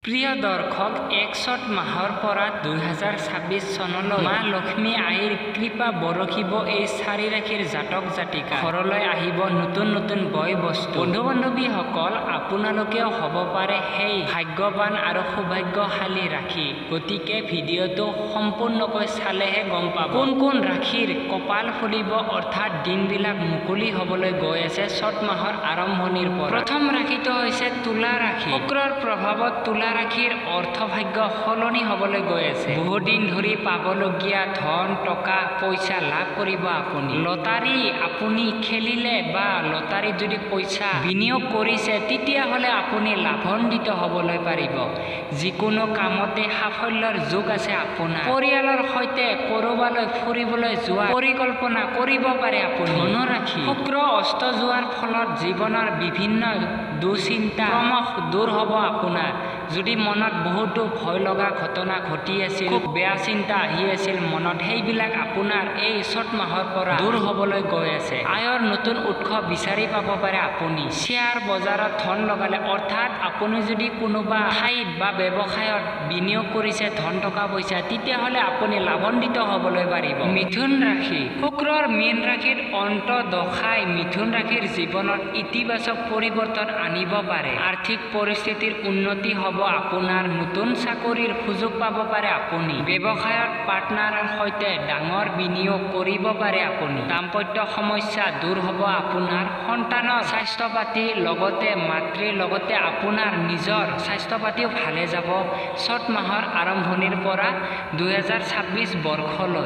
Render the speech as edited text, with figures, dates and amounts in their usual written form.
প্ৰিয় দৰ্শক, এক চ'ত মাহৰ পৰা 2026 চনলৈ মা লক্ষ্মী আইৰ কৃপা বৰষিব এই চাৰি ৰাশিৰ জাতক জাতিকা। ঘৰলৈ আহিব নতুন নতুন বয় বস্তু। বন্ধু বান্ধৱীসকল, আপোনালোকেও হ'ব পাৰে সেই ভাগ্যৱান আৰু সৌভাগ্যশালী ৰাশি। গতিকে ভিডিঅ'টো সম্পূৰ্ণকৈ চালেহে গম পাব কোন কোন ৰাশিৰ কপাল ফুলিব, অৰ্থাৎ দিনবিলাক মুকলি হ'বলৈ গৈ আছে চ'ত মাহৰ আৰম্ভণিৰ পৰা। প্ৰথম ৰাশিটো হৈছে তুলা ৰাশি। শুক্ৰৰ প্ৰভাৱত তুলা ৰাশিৰ অৰ্থভাগ্য সলনি হ'বলৈ গৈ আছে। বহুদিন ধৰি পাবলগীয়া ধন টকা পইচা লাভ কৰিব আপুনি। লটাৰী আপুনি খেলিলে বা লটাৰীত যদি পইচা বিনিয়োগ কৰিছে, তেতিয়াহ'লে আপুনি লাভান্বিত হ'বলৈ পাৰিব। যিকোনো কামতে সাফল্যৰ যোগ আছে আপোনাৰ। পৰিয়ালৰ সৈতে ক'ৰবালৈ ফুৰিবলৈ যোৱাৰ পৰিকল্পনা কৰিব পাৰে আপুনি। ধনুৰাশি, শুক্ৰ অস্ত যোৱাৰ ফলত জীৱনৰ বিভিন্ন দুশ্চিন্তা ক্ৰমশ দূৰ হ'ব আপোনাৰ। যদি মনত বহুতো ভয় লগা ঘটনা ঘটি আছিল, খুব বেয়া চিন্তা আহি আছিল মনত, সেইবিলাক আপোনাৰ এই চ'ত মাহৰ পৰা দূৰ হ'বলৈ গৈ আছে। আয়ৰ নতুন উৎস বিচাৰি পাব পাৰে আপুনি। শ্বেয়াৰ বজাৰত ধন লগালে, অৰ্থাৎ আপুনি যদি কোনোবা ঠাইত বা ব্যৱসায়ত বিনিয়োগ কৰিছে ধন টকা পইচা, তেতিয়াহ'লে আপুনি লাভান্বিত হ'বলৈ পাৰিব। মিথুন ৰাশি, শুক্ৰৰ মীন ৰাশিত অন্তৰ্দশাই মিথুন ৰাশিৰ জীৱনত ইতিবাচক পৰিৱৰ্তন আনিব পাৰে। আৰ্থিক পৰিস্থিতিৰ উন্নতি হ'ব আপোনাৰ। নতুন চাকৰিৰ সুযোগ পাব পাৰে আপুনি। ব্যৱসায়ত পাৰ্টনাৰৰ সৈতে ডাঙৰ বিনিয়োগ কৰিব পাৰে আপুনি। দাম্পত্য সমস্যা দূৰ হ'ব আপোনাৰ। সন্তানৰ স্বাস্থ্য পাতি লগতে মাতৃৰ লগতে আপোনাৰ নিজৰ স্বাস্থ্য পাতিও ভালে যাব চ'ত মাহৰ আৰম্ভণিৰ পৰা 2026 বৰ্ষলৈ।